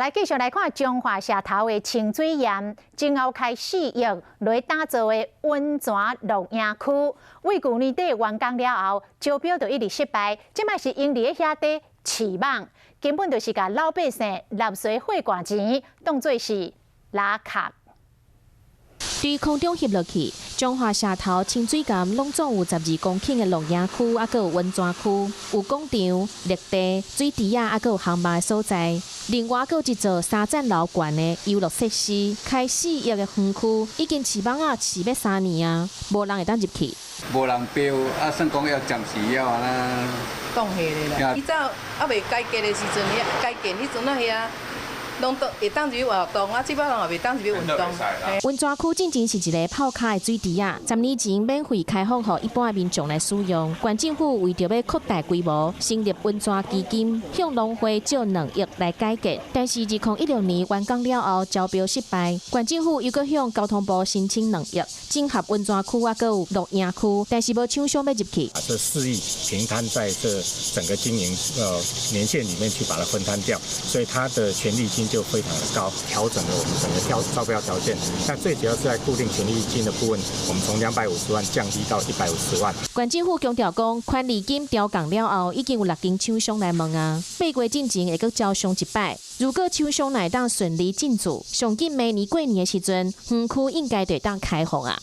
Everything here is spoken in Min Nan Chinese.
來繼續來看彰化社頭的清水巖，前後開4億來打造的溫泉露營區，為舊年底完工了後，招標就一直失敗，這擺是𪜶佇遐咧飼蠓，根本就是共老百姓納稅血汗錢當做是垃圾。對空中翕落去，彰化社頭清水巖攏總有12公頃的露營區，抑閣有溫泉區，有廣場、綠地、水池仔，抑閣有航馬的所在。另外，閣有一座三層樓懸的遊樂設施，開4億的園區，已經飼蠓仔飼欲3年啊，無人會當入去。無人標，啊，算講猶暫時猶按呢。擋下咧啦。以早猶未改建的時陣，改建彼陣啊遐。攏都會當入去活動，啊，這擺人也袂當入去運動。溫泉區進前是一个泡跤的水池仔，10年前免費開放予一般的民眾來使用。縣政府為著欲擴大規模，成立溫泉基金，向農會借2億來改建。但是2016年完工了後，招標失敗，縣政府又閣向交通部申請兩億，整合溫泉區抑閣有露營區，但是無廠商欲入去。這4億平攤在這整個經營年限裡面去把它分攤掉，所以它的權利金就非常的高，調整了我們整個招標條件。那最主要是在固定權利金的部分，我們從250萬降低到150萬。縣政府強調講，權利金調降了後，已經有六間廠商來問啊。8月進前會閣招商一擺，如果廠商會當順利進駐，上緊明年過年的時陣，園區應該就會當開放啊。